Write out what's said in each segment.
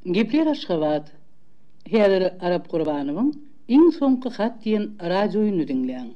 Gepler Aşgabat. Häzir Arap Gurbanowyň Iň soňky hat diýen radiooýnuny diňläň.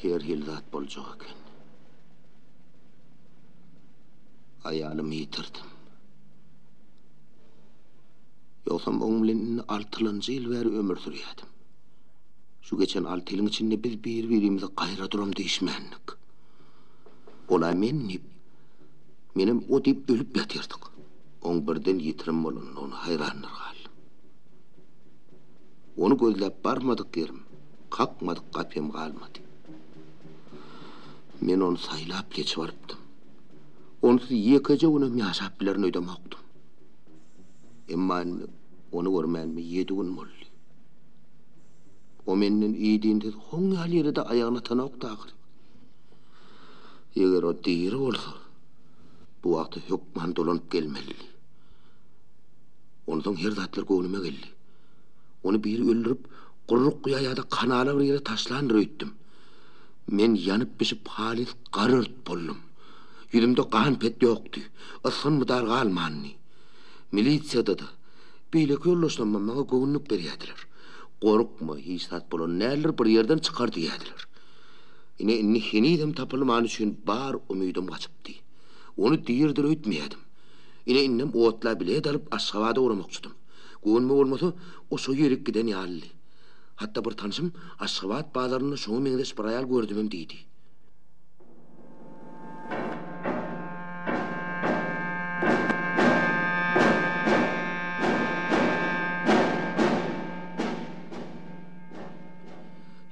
Her hili zat boljak eken. Aýalymy ýitirdim. Ýogsam oň bilen indi altylanjy ýyl bäri ömür sürýärdim. Şu geçen alty ýylyň içinde biz bir-birimize gaýra duram diýişmändik. Ol-a men diýip, menem o diýip ölüp ýatyrdyk. Oň birden ýitirim bolandygyna haýranlar galdym. Ony gözläp barmadyk ýerim, kakmadyk gapym galmady. Men ony saýlap seçip alypdym. Onsuz ýekeje günem ýaşap bilerin öýdemokdym. Emma indi ony görmänime ýedi gün boldy. O menden idinsiz hoň ýaly ýere-de aýagyny atanokdy ahyry. Eger o diri bolsa, bu wagta hökman dolanyp gelmelidi. Onsoň her zatlar göwnüme geldi. Ony biri öldürip, gurruk guýa ýa-da kanala bir ýere taşlandyr öýtdüm. Men ýanyp-bişip halys garört boldum. Ýüzümde gan-pet ýokdy, ysgyn-mydar galmandy. Milisiýada-da, beýleki ýoldaşlarymam maňa göwünlik berýärdiler. Gorkma, hiç zat bolan däldir, bir ýerden çykar diýýärdiler. Ine, indi henizem tapylmany üçin bar umydym gaçypdy. Ony diridir öýtmeýärdim. Ine, indem otla bilet alyp, Aşgabada ugramakçydym. Göwnüme bolmasa, o şo ýerik giden ýalydy. Hatda bir tanşym Aşgabat bazarynda şoňa meňzeş bir aýal gördümem diýdi.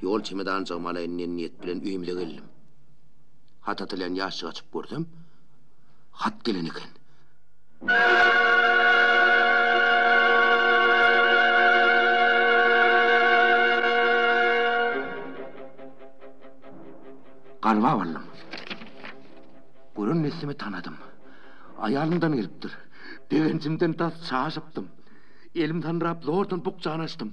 Ýol çemedanjygymy alaýyn diýen niýet bilen öýümize geldim. Hat atylýan ýaşşygy açyp görsem, hat gelen eken. Garbap aldym. Gören dessime tanadym. Aýalymdan gelipdir. Begenjimden tas çaşypdym. Elim sandyrap zordan bukjany açdym.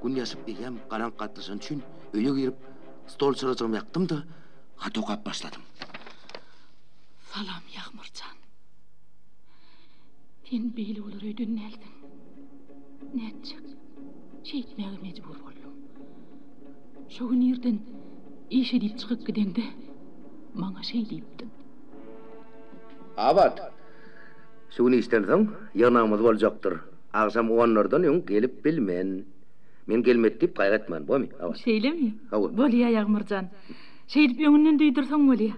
Gün ýaşyp eýýäm garaňky gatlyşany üçin öýe girip stol çyrajygymy ýakdym-da, hat okap başladym. Salam, Ýagmyr jan. Sen beýle bolar öýden däldiň. Nätjek, şeýtmäge mejbur boldum. Şo gün irden işe diýip çykyp gideňde, maňa şeý diýipdiň. Abat, şu gün işden soň ýygnagymyz boljakdyr. Agşam onlardan öň gelip bilmen. Men gelmedi diýip gaýgy etmän, bormy, Abat? Şeýlemi? Hawa. Bolýa, Ýagmyr jan. Şeýdip öňünden duýdursaň bolýa.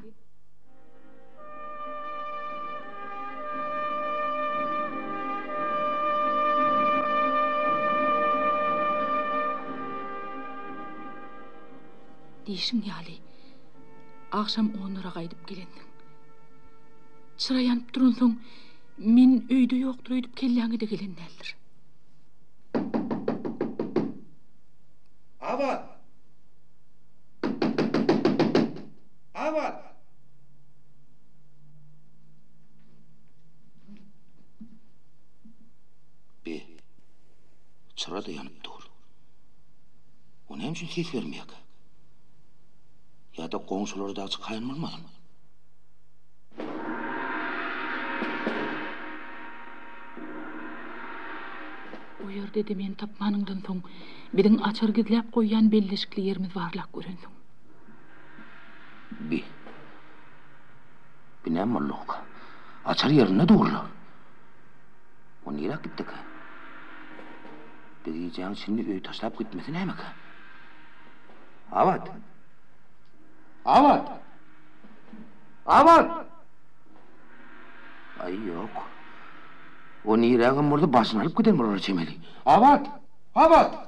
Diýşiň ýaly, agşam onlara gaýdyp gelensiň. Çyra ýanyp duransoň, men öýde ýokdur öýdüp kelläňe-de gelen däldir. Abat! Abat! Be, çyra-da ýanyp dur. O näme üçin ses bermeýärkä? Ýa-da goňşulary dagy çykaýan bolmasyn? O. ýerde-de meni tapmanyňdan soň, biziň açar gizläp goýýan belleşikli ýerimiz barlap görensiň. Bi. Bi näme boldugyka? Açar ýerinde dur-la. O niräk gitdikä? Bi gijäň içinde öýi taşlap gitmesi nämekä? Abat! Abat! Abat! Aý, ýok. O nirägem bolsa başyny alyp giden bolara çemeli. Abat! Abat!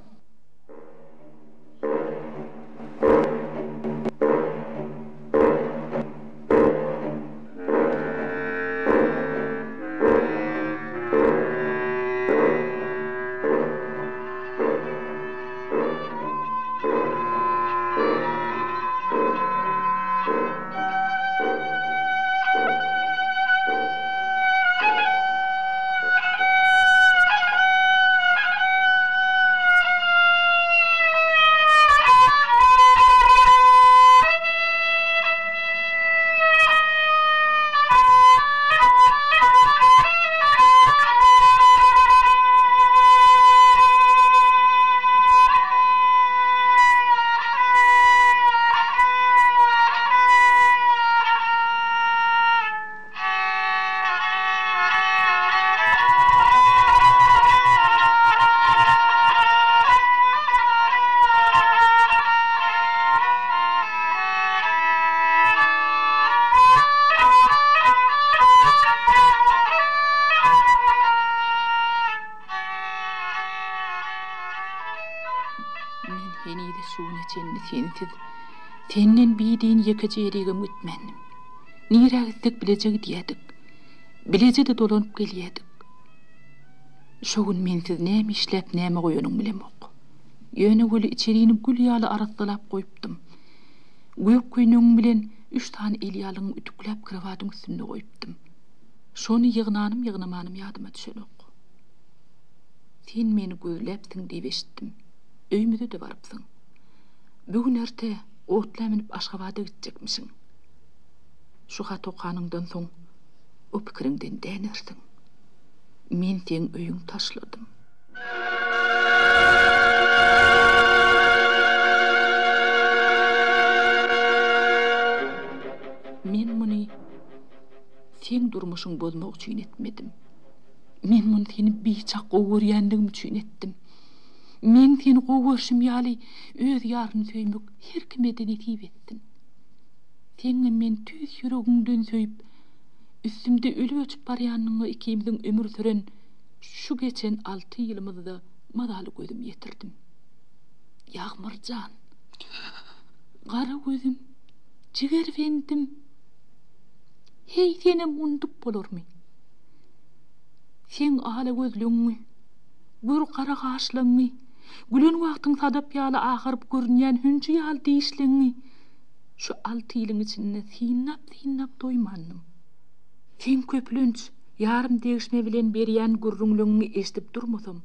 Men henize şu güne çenli sensiz, senden bidin ýekeje ýerigem gitmändim. Nirä gitsek bileje gidýädik. Bileje-de dolanyp gelýädik. Şo gün mensiz näme işläp näme goýanyňy bilemok. Ýöne weli içerini gül ýaly arassalap goýupdym. Gök köýnegiň bilen üç sany elýalygyňy ütükläp krowadyň üstünde goýupdym. Şony ýygnanym-ýygnamanym ýadyma düşenok. Sen meni gözläpsiň diýip eşitdim. Öýümize-de barypsyň. Bu gün erte otla münüp Aşgabada gitjekmişiň. Şu haty okanyňdan soň o pikiriňden dänersiň. Men seň öýüňi taşladym. Men muny seň durmuşyňy bozmak üçin etmedim. Men muny seni biçak gowy görýänligim üçin etdim. Meň seni gowy görşüm ýaly öz ýaryny söýmek her kime-de nesip etsin. Seňňem meni tüýs ýüregiňden söýüp, üstümde ölüp-öçüp barýanyňa ikimiziň ömür süren şu geçen alty ýylymyzda mazaly gözüm ýetirdim. Ýagmyr jan! Gara gözüm, jigerbendim! Heý, senem undup bolarmy? Seň ala gözleňňi, gür gara gaşlaňňy, gülen wagtyň sadap ýaly agaryp görünýän hünji ýaly dişleňňi şu alty ýylyň içinde synlap-synlap doýmandym. Seň köplenç ýarym degişme bilen berýän gürrüňleňňi eşidip durmasam,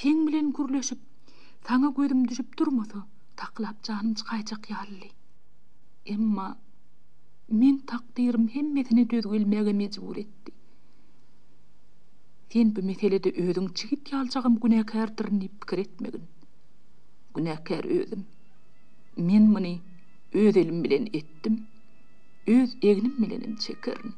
seň bilen gürleşip, saňa gözüm düşüp durmasa, taklap janym çykaýjak ýalydy. Emma meň takdyrym hemmesine döz gelmäge mejbur etdi. Sen bu meselede özüň çigit ýaljagam günäkärdirin diýip pikir etmegin. Günäkär özüm. Men muny öz elim bilen etdim, öz egnim bilenem çekerin.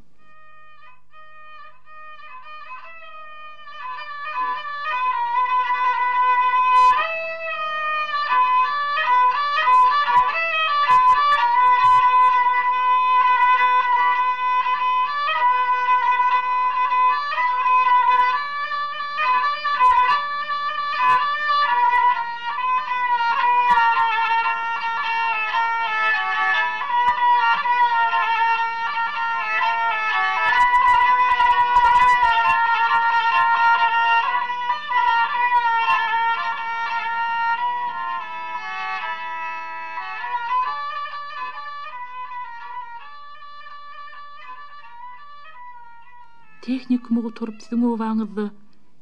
Tehnikumy gutaryp siziň obaňyzda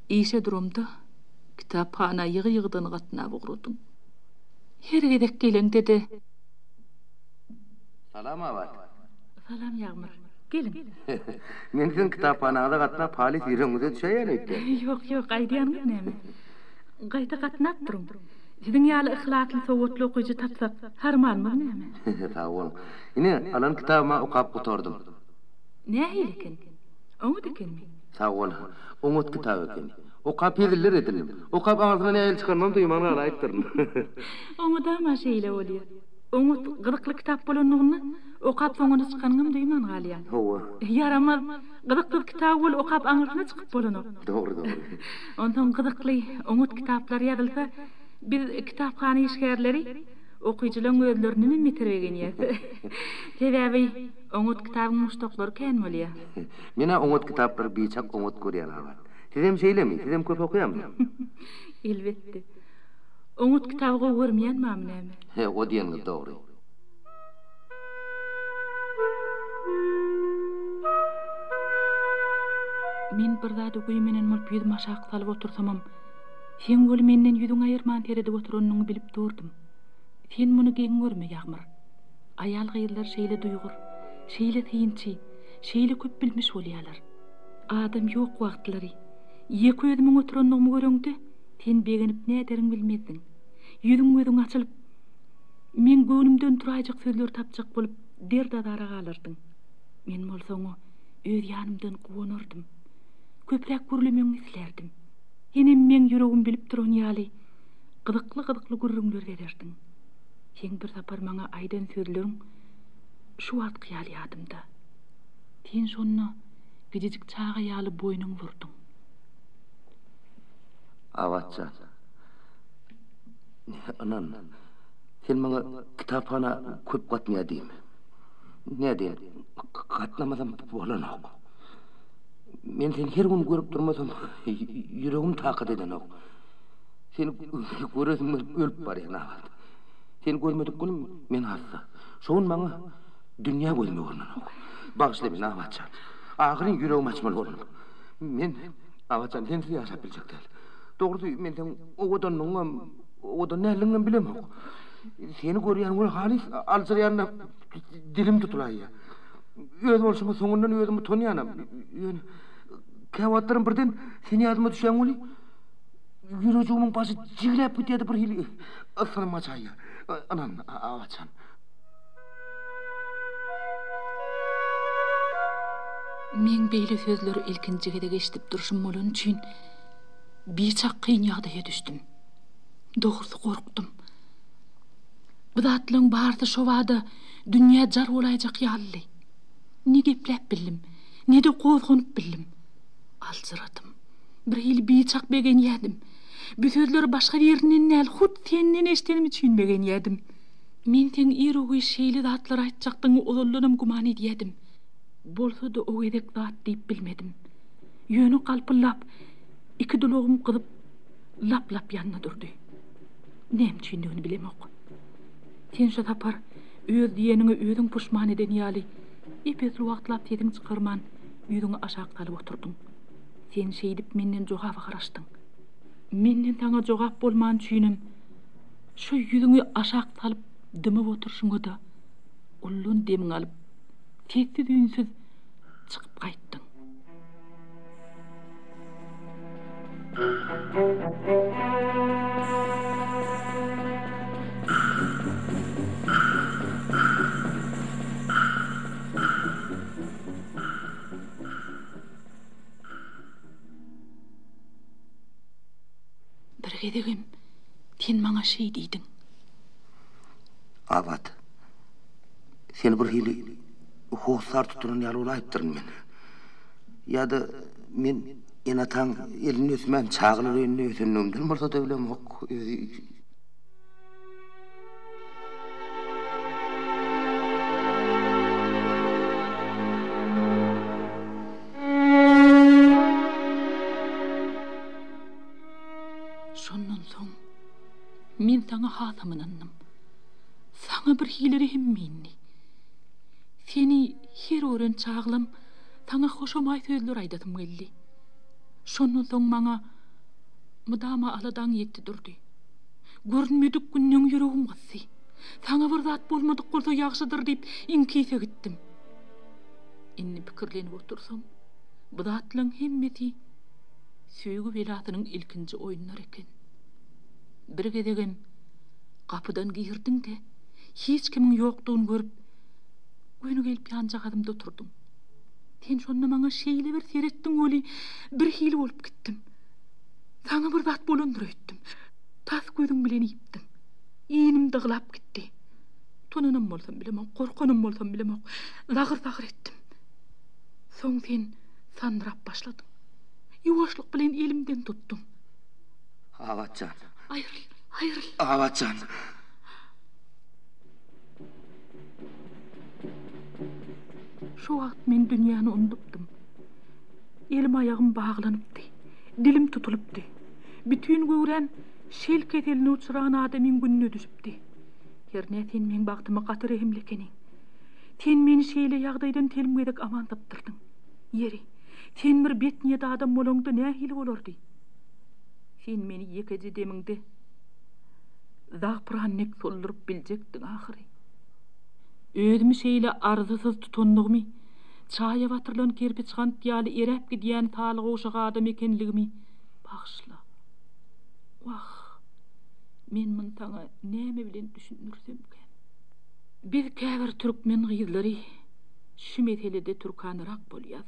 işe duramda kitaphana ýygy-ýygydan gatnap ugradym. Her gezek geleňde-de. Salam Abat. Salam Ýagmyr. Geliň. Men siziň kitaphanaňyza gatnap halys ýüregiňize düşäýen öýtýän. Ýok, ýok, aýdýanyňyz näme? Gaýta gatnap duruň. Siziň ýaly yhlasly, sowatly okyjy tapsak, harmanymyz näme? Sag boluň. Ine, alan kitabymy okap gutardym. Nähili eken? Oňat ekenmi? Sag bol. Oňat kitap ekeni. Okap heziller edindim. Okap aňyrsyna nähili çykanymam duýman galaýypdyryn. Oňadam-a şeýle bolýar. Oňat, gyzykly kitap bolanlygynda okap soňuna çykanyňam duýman galýaň. Hawa. Ýaramaz, gyzyksyz kitaby bol okap aňyrsyna çykyp bolanok. Dogry, dogry. Onsoň gyzykly, oňat kitaplar ýazylsa, biz kitaphana işgärleri okyjylaň özlerindenem beter begenýäs. Sebäbi oňat kitabyň muşdaklary kän bolýar. Men-ä oňat kitaplary biçak oňat görýän Abat. Sizem şeýlemi? Sizem köp okaýamyň? Elbetde. Oňat kitaby gowy görmeýän barmy näme? He, o diýeniňiz dogry. Men bir zada güýmenen bolup ýüzümi aşak salyp otursamam, seň weli menden ýüzüňi aýyrman seredip oturanyňy bilip durdum. Sen muny geň görme, Ýagmyr. Aýal-gyzlar şeýle duýgur, şeýle synçy, şeýle köpbilmiş bolýarlar. Adam ýok wagtlary, ýeke özümiň oturandygymy göreňde, sen begenip näderiňi bilmezdiň. Ýüzüň-gözüň açylyp, Meň göwnümden turaýjak sözleri tapjak bolup derd-azara galardyň. Men bolsa oňa öz ýanymdan guwanardym. Köpräk gürlemegiňi islärdim. Senem meň ýüregimi bilip duran ýaly gyzykly-gyzykly gürrüňler bererdiň. Seň bir sapar maňa aýdan sözleriň şu wagtky ýaly ýadymda. Sen şonda gijijik çaga ýaly boýnuňy burduň. Abatjan. Ynan, sen maňa kitaphana köp gatnaýar diýme. Nädeýin, gatnamasam bolanok. Men seni her gün görüp durmasam, ýüregim takat edenok. Seni göresim gelip ölüp barýan Abat. Seni görmedik günüm men hassa. Şo gün maňa dünýä gözüme görnenok. Bagyşla meni Abat jan. Ahyryn ýüregimi açmaly boldum. Men Abat jan sensiz ýaşap biljek däl. Dogrusy, men seň owadanlygyňam, owadan däldigiňem bilemok. Seni görýän weli halys aljyraýan-da, dilim tutulaýýar. Öz bolşuma soňundan özüm utanýanam. Ýöne käwagtlaram birden sen ýadyma düşýäň weli, ýürejigimiň başy jigläp gidýär-de birhili ysgynym gaçaýýar. Ynan, Agajan. Meň beýle sözleri ilkinji gezek eşidip durşum bolany üçin biçak kyn ýagdaýa düşdüm. Dogrusy gorkdum. Bu zatlaryň barysy şobada dünýä jar bolaýjak ýalydy. Ne gepläp bildim, ne-de gozganyp bildim. Aljyradym. Birhili biçak begenýärdim. Bu sözleri başga birinden däl, hut senden eşidenim üçin begenýärdim. Men seň ir-u-giç şeýle zatlar aýtjakdygyňy ozaldanam güman edýädim. Bolsa-da o gezek zat diýip bilmedim. Ýöne galpyldap, iki dulagym gyzyp, lap-lap ýanna durdy. Näme üçindigini bilemok. Sen şo sapar öz diýeniňe özüň puşman eden ýaly, ep-esli wagtlap sesiňi çykarman, ýüzüňi aşak salyp oturdyň. Sen şeýdip menden jogaba garaşdyň. Menden saňa jogap bolmany üçinem, Şu ýüzüňi aşak salyp dymyp oturyşyňa-da ullan demiňi alyp, sessiz-üýnsüz çykyp gaýtdyň. Bir gezegem sen maňa şeý diýdiň. Abat, seni bir hili hossar tutunan ýaly bolaýypdyryn men. Ýa-da men ene-ataň elinde ösmän, çagalar öýünde ösenligimden bolsa-da bilemok, özi. Şondan soň men saňa hasam ynandym. Saňa bir hili rehimim indi. Seni her gören çaglam saňa hoşamaý sözler aýdasym geldi. Şondan soň maňa mydama aladaň ýetdi durdy. Görünmedik günleň ýüregim gysdy. Saňa bir zat bolmadyk bolsa ýagşydyr diýip iňkise gitdim. Indi pikirlenip otursam, bu zatlaň hemmesi söýgi belasynyň ilkinji oýunlary eken. Bir gezegem gapydan girdiň-de, hiç kimiň ýokdugyny görüp, göni gelip ýanjagazymda oturdyň. Sen şonda maňa şeýle bir seretdiň weli, birhili bolup gitdim. Saňa bir zat bolandyr öýtdüm. Tas gözüň bilen iýipdiň. Inim dyglap gitdi. Utananam bolsam bilemok, gorkanam bolsam bilemok, zagyr-zagyr etdim. Soň sen sandyrap başladyň. Ýuwaşlyk bilen elimden tutduň. Abat jan. Aýryl, aýryl. Abat jan. Şo wagt men dünýäni unudupdym. Elim-aýagym baglanypdy. Dilim tutulypdy. Bütin göwräm şel keseline uçran adamyň gününe düşüpdi. Hernä sen meň bagtyma gaty rehimli ekeniň. Sen meni şeýle ýagdaýdan telim gezek aman sypdyrdyň. Ýeri, sen bir betniýet adam bolaňda nähili bolardy? Sen meni ýekeje demiňde zagpyran dek solduryp biljekdiň ahyry. Özümi şeýle arzysyz tutanlygymy, çaýa batyrylan kerpiç gant ýaly eräp gidýän saly gowşak adam ekenligimi bagyşla. Wah, men muny saňa näme bilen düşündirsemkäm? Biz käbir türkmen gyzlary şu meselede türkanarak bolýas.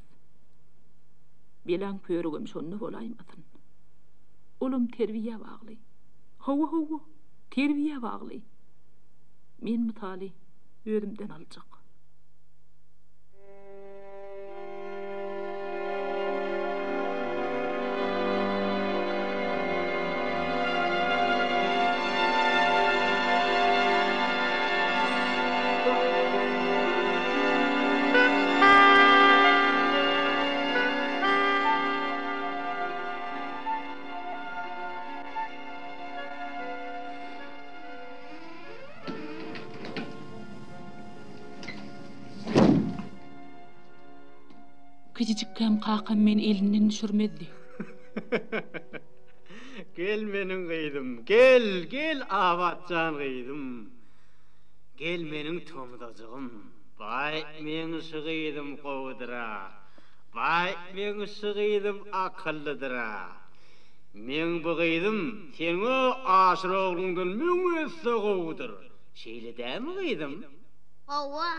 Belaň körügem şonda bolaýmasyn. Olam terbiýä bagly. Hawa, hawa, terbiýä bagly. Men mysaly özümden aljak. Kiçijikkäm kakam meni elinden düşürmezdi. Gel meniň gyzym, gel, gel Abat jan gyzym. Gel meniň tomzajygym. Baý, meň şu gyzym gowudyr-a. Baý, meň şu gyzym akyllydyr-a. Meň bu gyzym seň o Aşyr ogluňdan müň esse gowudyr. Şeýle dälmi, gyzym? Hawa.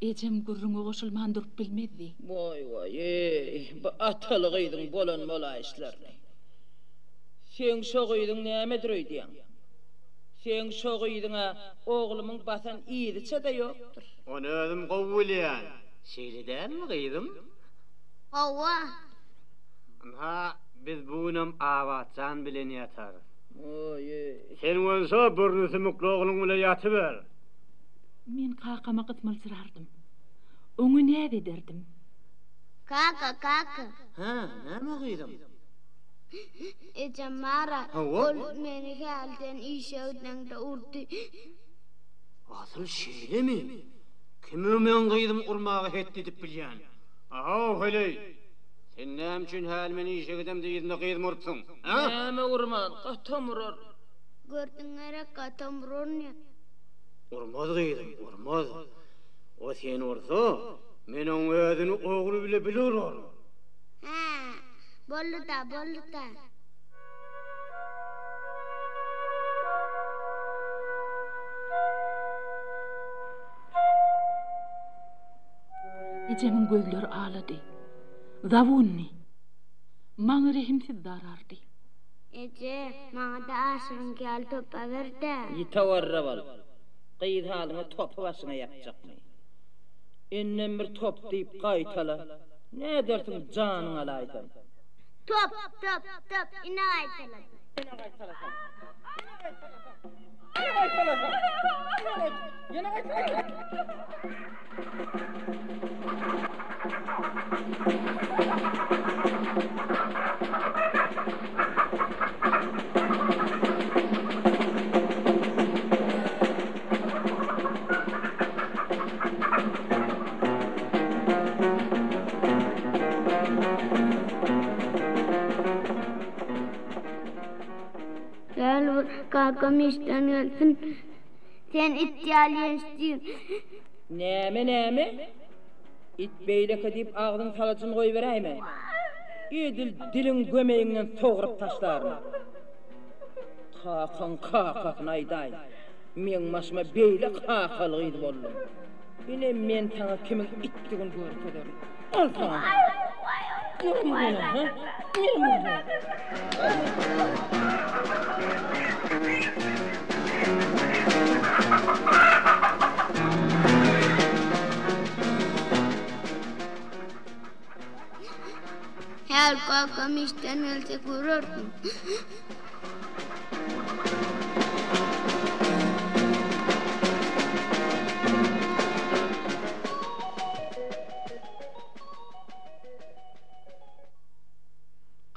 Ejem gürrüňe goşulman durup bilmezdi. Waý-waý-eý, bu ataly gyzyň bolan bolaýyşlaryny. Seň şo gyzyň nämedir öýdýäň? Seň şo gyzyň-a oglumyň basan yzyça-da ýokdur. Ony özüm gowy bilýän. Şeýle dälmi, gyzym? Hawa. Ynha, biz bu günem Abat jan bilen ýatarys. Oý-eý. Sen bolsa burny sümükli ogluň bile ýatyber. Men kakama gysmyljyrardym. Oňa näz ederdim. Kaka, kaka. Hä, näme gyzym? Ejem bar-a, Hawa. ol meni hälden işe gideňde urdy. Asyl şeýlemi? Kime meň gyzymy urmaga hetdi edip bilýän? Ahow, heleý! Sen näme üçin häli men işe gidemde yzynda gyzymy urupsyň, hä? Näme urman, gatam urar. Gördüň gerek, gatam uraryn. Urmaz gyzym, urmaz. O seni ursa, men oň özüni ogly bile bile uraryn. Hä, boldy-da, boldy-da. Ejemiň gözleri alady. Zabundy. Maňa rehimsiz darardy. Eje, maňa-da Aşyryňky ýaly top aber-dä. Ýitowarra bol. Gyz halyňa topy başyňa ýapjakmy? Indem bir top diýip gaýtala. Nädersiň janyňy alaýsam. Top, top, top, ine gaýtaladym. Ýene gaýtalasam. Ýene gaýtalasam. Ýene gaýtalasam. Ýene gaýtalasam. Gel bir kakam işden gelsin. Sen it ýaly ýençdiň. Näme, näme? It beýleki diýip agzyň salajyny goýberäýme. Edil diliň gömegiňden sogrup taşlaryn. Kakaň kakasyny aýdaý. Meň başyma beýle kakaly gyz bolduň. Ine men saňa kimiň itdigini görkezerin. Al saňa. Meni urýaň, hä? Meni urýaň. Häl kakam işden gelse görersiň.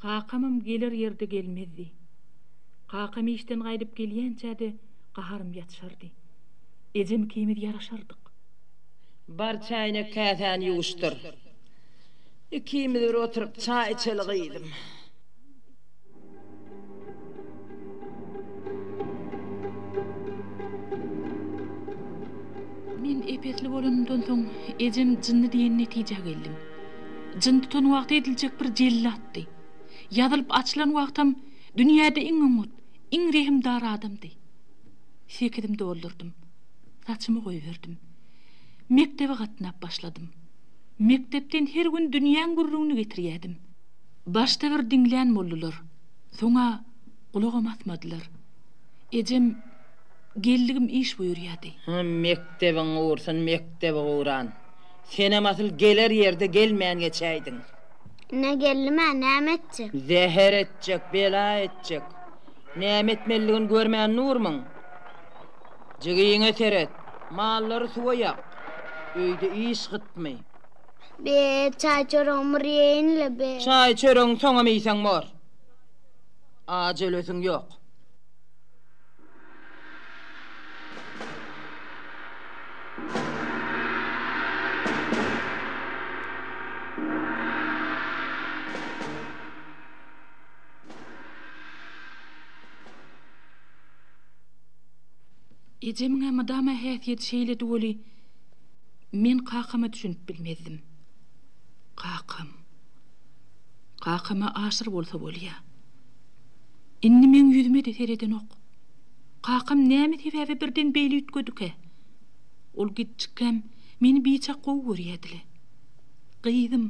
Kakamam geler ýerde gelmezdi. Kakam işden gaýdyp gelýänçä-de gaharym ýatyşardy. Ejem ikimiz ýaraşardyk. Bar çäýnek-käsäni ýuwuşdyr. Ikimiz bir oturyp çaý içeli gyzym. Men ep-esli bolanymdan soň ejem jyndy diýen netijä geldim. Jyn tutan wagty ediljek bir jellatdy. Ýazylyp açylan wagtam dünýäde iň oňat, iň rehimdar adamdy. Sekizimi doldurdym. Saçymy goýberdim. Mekdebe gatnap başladym. Mekdepden her gün dünýäň gürrüňini getirýädim. Başda bir diňlän boldular. Soň-a gulagam asmadylar. Ejem geldigim iş buýurýady. Mekdebiň gursun, mekdebi guran. Senem asyl geler ýerde gelmän geçäýdiň. Ine geldim-ä, näme etjek? Zäher etjek, bela etjek. Näme etmelidigini görmän durmyň? Jigiňe seret, mallary suwa ýak. Öýde iş gytmy? Be, çaý-çöregimi bir iýeýin-le, be. Çaý-çöregiňi soňam iýseň bor. Aç ölesiň ýok. Ejemiň-ä mydama häsiýeti şeýledi weli, men kakama düşünip bilmezdim. Kakam. Kakama Aşyr bolsa bolýa. Indi meň ýüzüme-de seredenok. Kakam näme sebäbe birden beýle üýtgedikä? Ol gitjikkäm meni biçak gowy görýädi-le. Gyzym,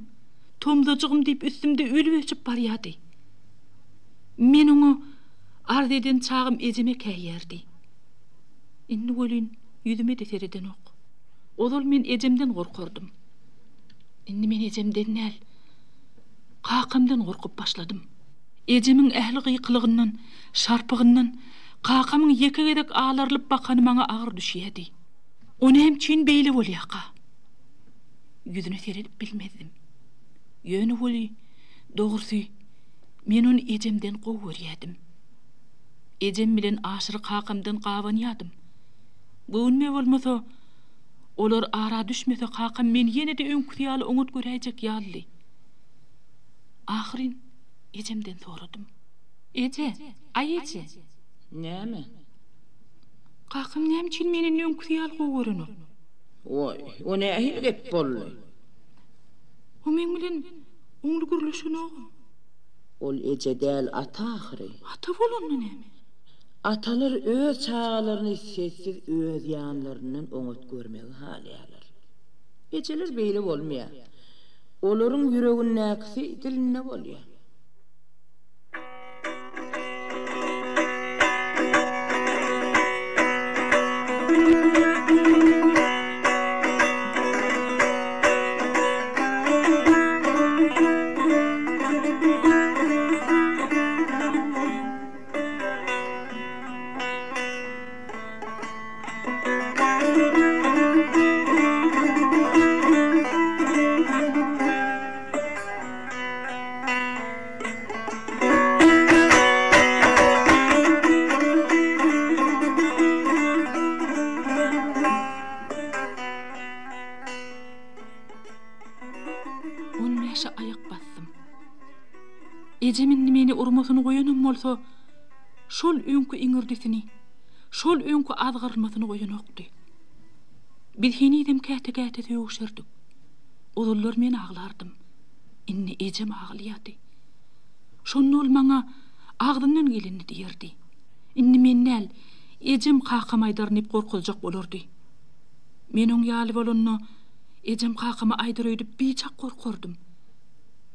tomzajygym diýip üstümde ölüp-öçüp barýady. Men oňa arz eden çagym ejeme käýýärdi. Indi welin ýüzüme-de seredenok. Ozal men ejemden gorkardym. Indi men ejemden däl, kakamdan gorkup başladym. Ejemiň ähli gykylygyndan, şarpygyndan kakamyň ýeke gezek alarylyp bakany maňa agyr düşýärdi. O näme üçin beýle bolýarka? Ýüzüne seredip bilmezdim. Ýöne weli, dogrusy, men ony ejemden gowy görýärdim. Ejem bilen Aşyry kakamdan gabanýardym. Göwnüme bolmasa, olar ara düşmese kakam meni ýene-de öňküsi ýaly oňat göräýjek ýalydy. Ahyryn ejemden soradym. Eje, aý eje! Näme? Kakam näme üçin meni indi öňküsi ýaly gowy görenok? Waý, o nähili gep boldy? O meň bilen oňly gürleşenogam. Ol eje däl, ata ahyry. Ata bolanda näme? Atalar öz çagalaryny sessiz öz ýanlaryndan oňat görmegi halaýarlar. Ejeler beýle bolmaýar. Olaryň ýüregindäkisi dilinde bolýar. On bäşe aýak basdym. Ejem indi meni urmasyny goýanam bolsa, şol öňki iňirdisini, şol öňki azgyrylmasyny goýanokdy. Biz henizem käte-käte sögüşerdik. Ozallar men aglardym. Indi ejem aglaýardy. Şonda ol maňa agzyndan gelenini diýerdi. Indi men däl, ejem kakama aýdaryn diýip gorkuzjak bolardy. Men oň ýaly bolanda, ejem kakama aýdar öýdüp biçak gorkardym.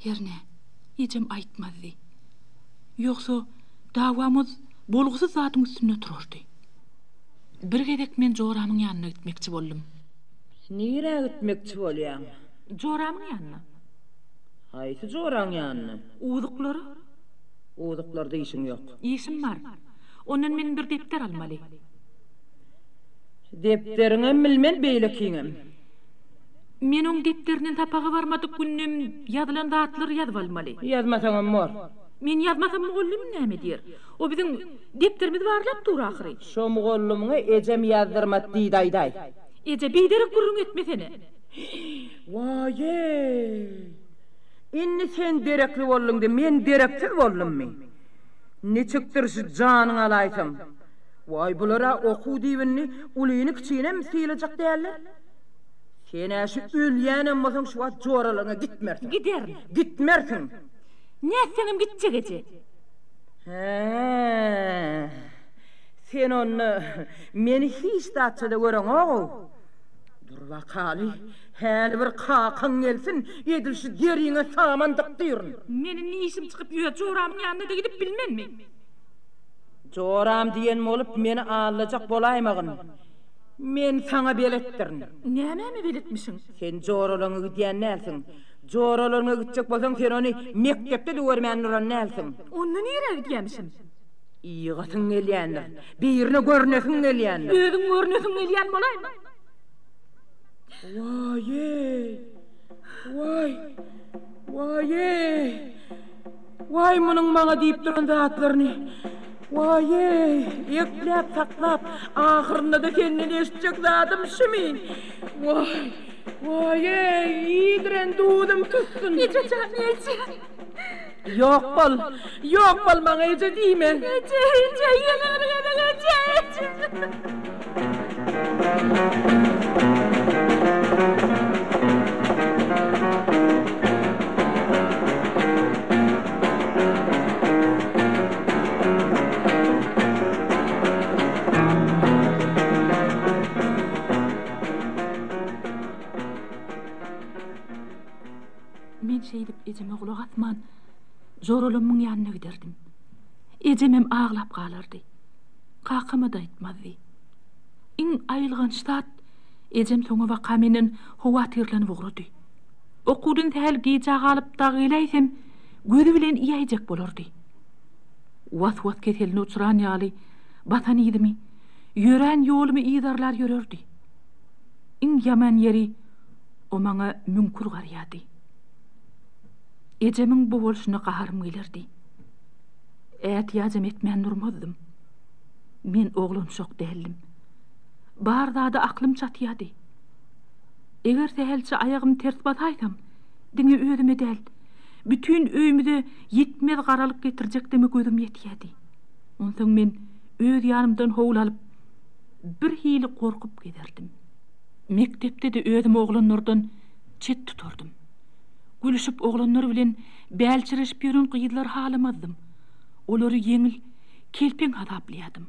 Hernä, ejem aýtmazdy. Ýogsa, dawamyz bolgusyz zadyň üstünde turardy. Bir gezek men joramyň ýanyna gitmekçi boldum. Nirä gitmekçi bolýaň? Joramyň ýanyna. Haýsy joraň ýanyna? Uzuklara. Uzuklarda işiň ýok. Işim bar. Ondan men bir depder almaly. Depderiňem bilmen, beýlekiňem. Men oň depderinden sapaga barmadyk günüm ýazylan zatlary ýazyp almaly. Ýazmasaňam bor. Men ýazmasam mugallym näme diýer? O biziň depderimizi barlap dur ahyry. Şo mugallymyňa ejem ýazdyrmat diýdi aýdaý. Eje, biderek gürrüň etmesene. Waý-eý! Indi sen derekli bolduň-da, men dereksiz boldummy? Niçikdir şu janyňy alaýsam. Waý, bular-a okuw diýip indi ulyny-kiçinem sylajak däller. Sen-ä şu ölýänem bolsaň şu wagt joralaryňa gitmersiň. Giderin. Gitmersiň. Nätseňem gitjek eje. Hä, sen onda meni hiç zatça-da göreňog-ow. Dur bakaly, häli bir kakaň gelsin, edil şu deriňe saman dykdyryn. Men indi işim çykyp öz joramyň ýanyna-da gidip bilmenmi? Joram diýen bolup meni aldajak bolaýmagyn. Men saňa beletdirin. Nämäme beletmişiň? Sen joralaryňa gidýän dälsiň. Joralaryňa gitjek bolsaň sen ony mekdepde-de görmän duran dälsiň. Onda nirä gidýämişim? Ýygasyň gelýändir. Birine görnesiň gelýändir. Özüň görnesiň gelýän bolaýma. Waý-eý! Waý! Waý-eý! Waý, munuň maňa diýip duran zatlaryny! Waý-eý! Ekläp-saklap, ahyrynda-da senden eşitjek zadym şumy? Waý! Waý-eý! Iýdiren duzum tutsun! Eje jan, eje! Ýok bol! Ýok bol, maňa eje diýme! Eje, eje, ýene bir gezek eje, eje! Men şeýdip ejeme gulak asman, joralamyň ýanyna giderdim. Ejemem aglap galardy. Kakama-da aýtmazdy. Iň aýylganç zat, ejem soňabaka menden howatyrlanyp ugrady. Okuwdan sähel gijä galyp dagy geläýsem, gözi bilen iýäýjek bolardy. Was-was keseline uçran ýaly, basan yzymy, ýörän ýolumy yzarlar ýörerdi. Iň ýaman ýeri, o maňa müňkür garýardy. Ejemiň bu bolşuna gaharym gelerdi. Ätiýajam etmän durmazdym. Men oglançak däldim. Bar zada aklym çatýardy. Eger sähelçe aýagymy ters basaýsam, diňe özüme däl, bütin öýümize ýetmez garalyk getirjekdigime gözüm ýetýärdi. Onsoň men öz ýanymdan howul alyp, birhili gorkup gezerdim. Mekdepde-de özümi oglanlardan çet tutardym. Gülüşip oglanlar bilen bälçireşip ýören gyzlary halamazdym. Olary ýeňil, kelpeň hasaplaýardym.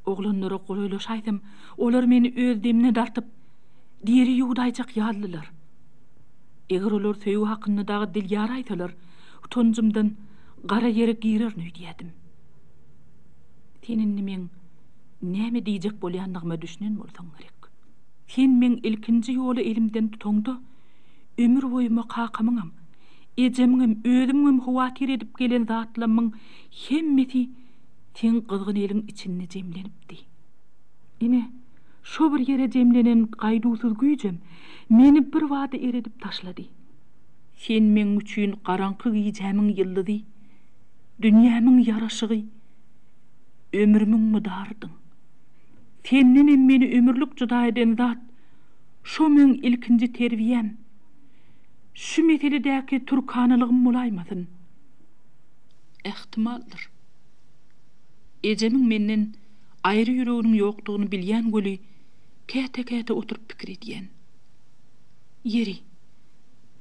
Oglanlara golaýlaşaýsam, olar meni öz demine dartyp, diri ýuwdaýjak ýalydylar. Eger olar söýgi hakynda dagy dil ýaraýsalar, utanjymdan gara ýere girerin öýdýärdim. Sen indi meň näme diýjek bolýandygyma düşünen bolsaň gerek. Sen meň ilkinji ýola elimden tutaňda, ömür boýuma kakamyňam, ejemiňem, özümiňem howatyr edip gelen zatlamyň hemmesi seň gyzgyn eliň içinde jemlenipdi. Ine, şo bir ýere jemlenen gaýduwsyz güýjem meni birbada eredip taşlady. Sen meň üçin garaňky gijämiň ýyldyzy, dünýämiň ýaraşygy, ömrümiň mydarydyň. Sendenem meni ömürlik jyda eden zat şo meň ilkinji terbiýäm, şu meseledäki türkanalygym bolaýmasyn? Ähtimaldyr. Ejemiň menden aýry ýüreginiň ýokdugyny bilýän weli, käte-käte oturyp pikir edýän. Ýeri,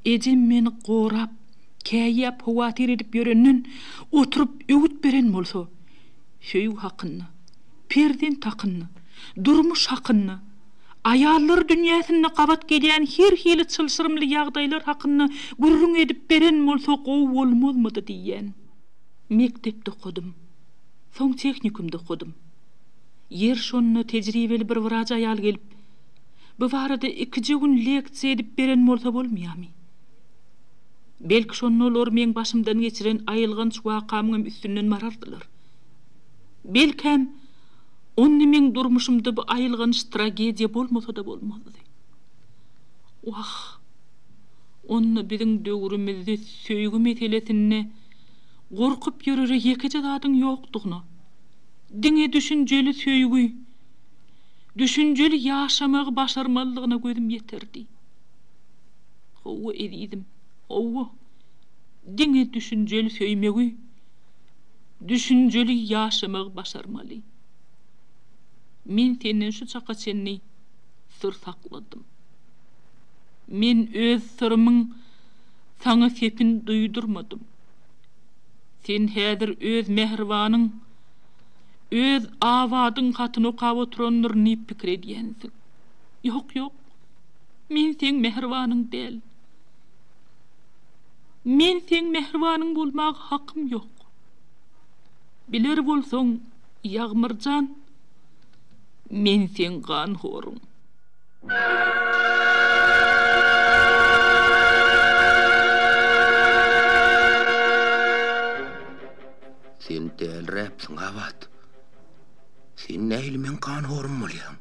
ejem meni gorap, käýýäp howatyr edip ýörenden oturyp öwüt beren bolsa. Söýgi hakynda, perzent hakynda, durmuş hakynda, aýallar dünýäsinde gabat gelýän her hili çylşyrymly ýagdaýlar hakynda gürrüň edip beren bolsa gowy bolmazmydy diýýän. Mekdepde okadym. Soň tehnikumda okadym. Ýer şonda tejribeli bir wraç aýal gelip, bu barada ikije gün leksiýa edip beren bolsa bolmaýamy? Belki şonda olar meň başymdan geçiren aýylganç wakamyňam üstünden barardylar. Belkäm, onda meň durmuşymda bu aýylganç tragediýa bolmasa-da bolmazdy. Wah, onda biziň döwrümizde söýgi meselesinde gorkup ýörere ýekeje zadyň ýokdugyna, diňe düşünjeli söýgi, düşünjeli ýaşamagy başarmalydygyna gözüm ýeterdi. Hawa, ezizim, hawa, diňe düşünjeli söýmegi, düşünjeli ýaşamagy başarmaly. Men senden şu çaka çenli syr sakladym. Men öz syrymyň saňa sepin duýdurmadym. Sen häzir öz mähribanyň, öz Abadyň hatyny okap oturandyryn diýip pikir edýänsiň. Ýok, ýok. Men seň mähribanyň däl. Men seň mähribanyň bolmaga hakym ýok. Biler bolsaň, Ýagmyr jan, men seň ganhoruň. Sen däliräpsiň, Abat. Sen nähili meň ganhorum bolýaň?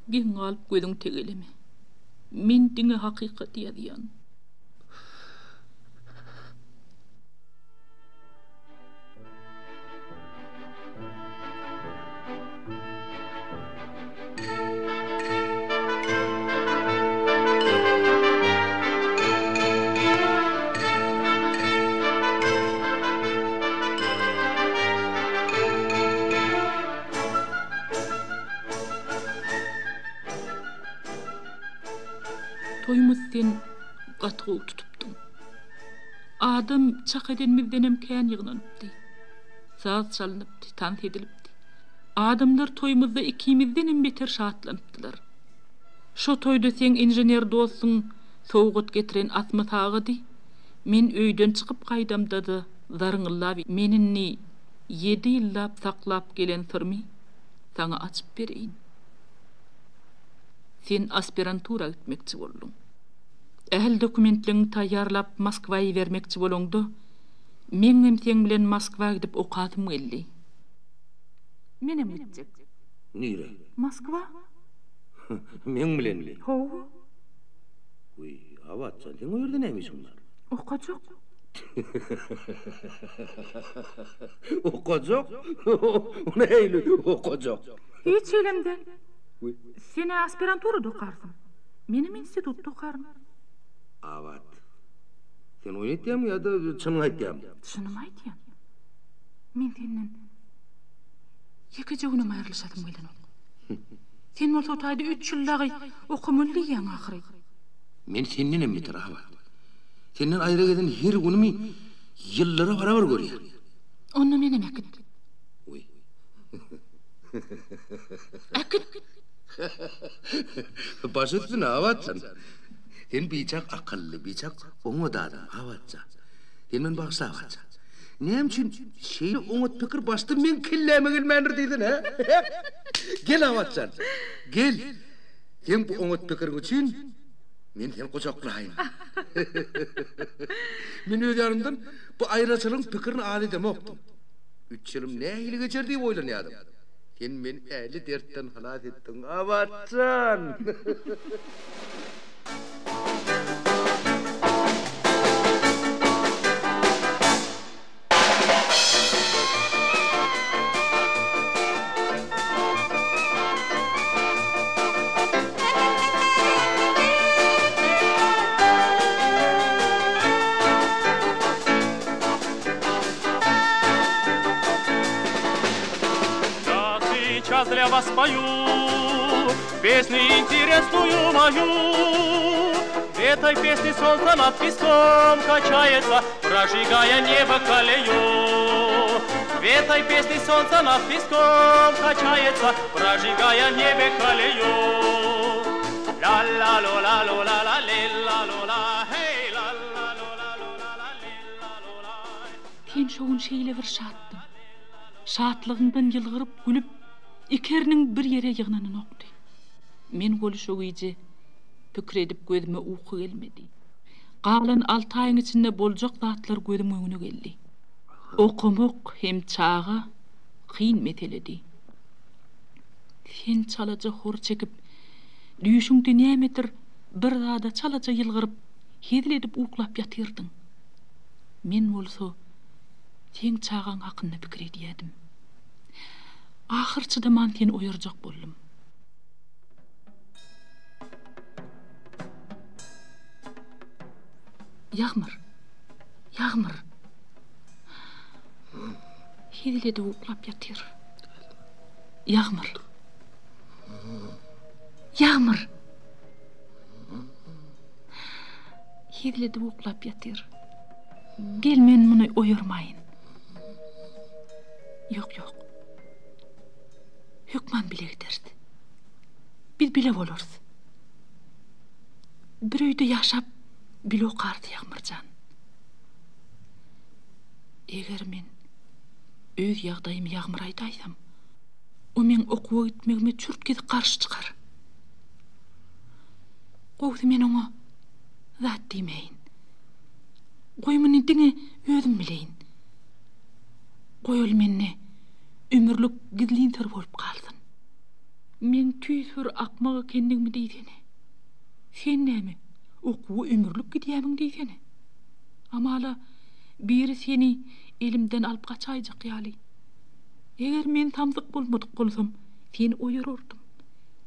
Geň galyp gözüň tegeleme. Men diňe hakykaty ýazýan. Toýumyz sen gaty gowy tutupdyň. Adam çak edenimizdenem kän ýygnanypdy. Saz çalnypdy, tans edilipdi. Adamlar toýumyzda ikimizdenem beter şatlanypdylar. Şo toýda seň inžener dostuň sowgat getiren asma sagady men öýden çykyp gaýdamda-da zarňyllap Men indi ýedi ýyllap saklap gelen syrymy saňa açyp bereýin. Sen aspirantura gitmekçi bolduň. Ähli dokumentleňi taýýarlap Moskwa ibermekçi bolaňda, meňňem seň bilen Moskwa gidip okasym geldi. Menem gitjek. Nirä? Moskwa. Meň bilenmi? Hawa. Wiý, Abatjan, seň o ýerde näme işiň bar? Okajak. Okajak? O nähili okajak? Hiç hilem däl. Sen-ä aspiranturada okarsyň. Menem institutda okaryn. Abat, sen oýun etýäňmi ýa-da çynyňy aýtýaňmy? Çynymy aýdýan. Men senden ýekeje günem aýrylyşasym gelenok. Sen bolsa o taýda üç ýyl dagy okamaly diýýäň ahyry. Men sendenem beter, Abat. Senden aýra gezen her günümi ýyllara barabar görýän. Onda menem äkit. Wiý. Äkit! Baş üstüne, Abatjan. Sen biçak akylly, biçak oňat adam, Abatjan. Sen meni bagyşla, Abatjan. Näme üçin şeýle oňat pikir başda meň kelläme gelmändir diýsene, hä? Gel, Abatjan, gel. Seň bu oňat pikiriň üçin men seni gujaklaýyn. Men öz ýanymdan bu aýraçylygyň pikirini az edemokdym. Üç ýylym nähili geçer diýip oýlanýardym. Sen meni ähli dertden halas etdiň, Abatjan! Сейчас для вас спою песню интересную мою. В этой песне солнце над песком качается, прожигая небо колею. В этой песне солнце над песком качается, Прожигая небе колею. Ла-ла-ло-ла-ло-ла-ла, ле-ла-ло-ла, хей, ла-ла-ло-ла-ло-ла-ла, ле-ла-ло-ла. Sen şo gün şeýle bir şatdyň. Şatlygyňdan ýylgyryp, gülüp, iki erniň bir ýere ýygnananokdy. Men goly şo gije pikir edip gözüme uky gelmedi. Galan alty aýyň içinde boljak zatlar gözüň öňüne geldi. Okamak hem çaga kyn meseledi. Sen çalaja hor çekip, düýşüňde nämedir bir zada çalaja ýylgyryp, hezil edip uklap ýatyrdyň. Men bolsa seň çagaň hakynda pikir edýädim. Ahyr çydaman seni oýarjak boldum. Ýagmyr! Ýagmyr! Hezil edip uklap ýatyr. Ýagmyr! Ýagmyr! Hezil edip uklap ýatyr. Gel men muny oýarmaýyn. Ýok, ýok. Hökman bile gideris. Biz bile bolarys. Bir öýde ýaşap bile okarys Ýagmyr jan. Eger men öz ýagdaýymy Ýagmyra aýdaýsam, o meň okuwa gitmegime çürt-kesik garşy çykar. Gowusy men oňa zat diýmäýin. Goý muny diňe özüm bileýin. Goý ol mende ömürlik gizlin syr bolup galsyn. Meň tüýs bir akmak ekenligimi diýsene. Sen näme, okuwa ömürlik gidýämiň diýsene. Hamala, biri seni elimden alyp gaçaýjak ýaly. Eger men samsyk bolmadyk bolsam, seni oýarardym.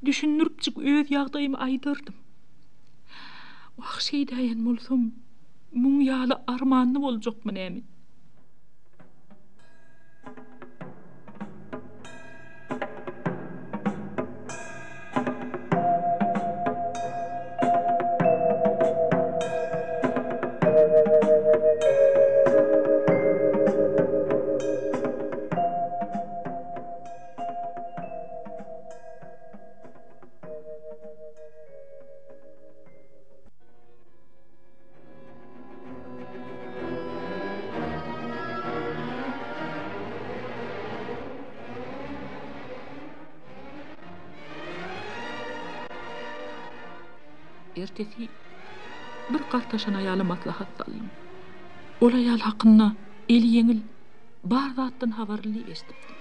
Düşündiripjik öz ýagdaýymy aýdardym. Wah, şeýdäýen bolsam, muň ýaly armanly boljakmy näme? Ertesi bir gartaşan aýala maslahat saldym. Ol aýal hakynda eli ýeňil, bar zatdan habarly diýip eşidipdim.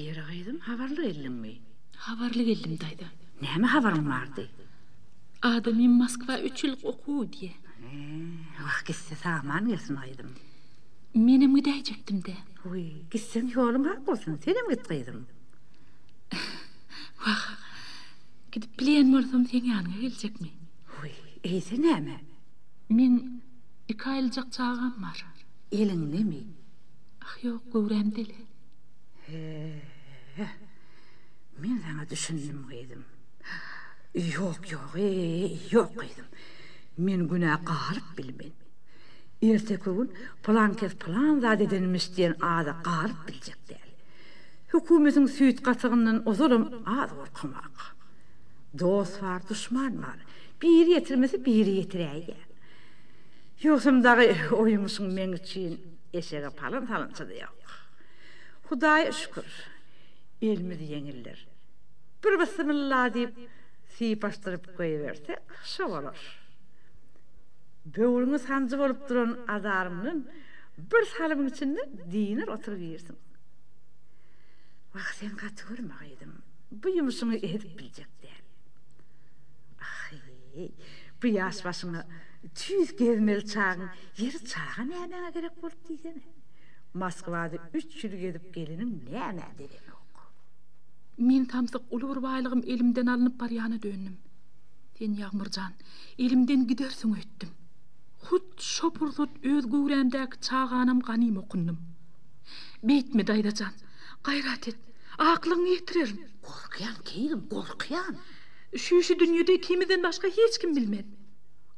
Ýeri gyzym, habarly geldiňmi? Habarly geldim, daýza. Näme habaryň bardy? Adamym Moskwa üç ýyllyk okuwa gidýä. Wah, gitse sag-aman gelsin gyzym. Menem gidäýjekdim-dä. Wiý, gitseň ýoluň ak bolsun, senem git gyzym. Wah, gidip bilýän bolsam seň ýanyňa geljekmi? Wiý, eýse näme? Meň iki aýlyjak çagam bar. Eliňdemi? Ah, ýok, göwrämde-le. He, men saňa düşündim gyzym. Ýok, ýok, eý, ýok gyzym. Men günä galyp bilmen. Erteki gün pylankes pylan zat edenmiş diýen ada galyp biljek däl. Hökümetiň süýt gatygyndan ozalam az gorkamak. Dost bar, duşman bar. Biri ýetirmese, biri ýetiräýýär. Ýogsam dagy o ýumşuň meň üçin eşege palan salynça-da ýok. Hudaýa şükür, elimiz ýeňildir. Bir bysymylla diýip, sypaşdyryp goýbersek, şo bolar. Böwrüňe sanjy bolup duran azaryňdan bir salymyň içinde dynar oturybirsiň. Wah, sen gaty görme gyzym, bu ýumşuňy edip biljek däl. Ahy, bu ýaş başyňa tüýs gezmeli çagyň ýeri çaga nämäňe gerek boldy diýsene. Moskwada üç ýyl gezip geleniň nämä degenok. Men samsyk uly bir baýlygym elimden alnyp barýana döndüm. Sen Ýagmyr jan, elimden gidersiň öýtdüm. Hut şo pursat öz göwrämdäki çaganam ganym okundym. Beýtme, daýza jan, gaýrat et, aklygyňy ýetirerin. Gorkýan, keýgim, gorkýan. Şu işi dünýede ikimizden başga hiç kim bilmez.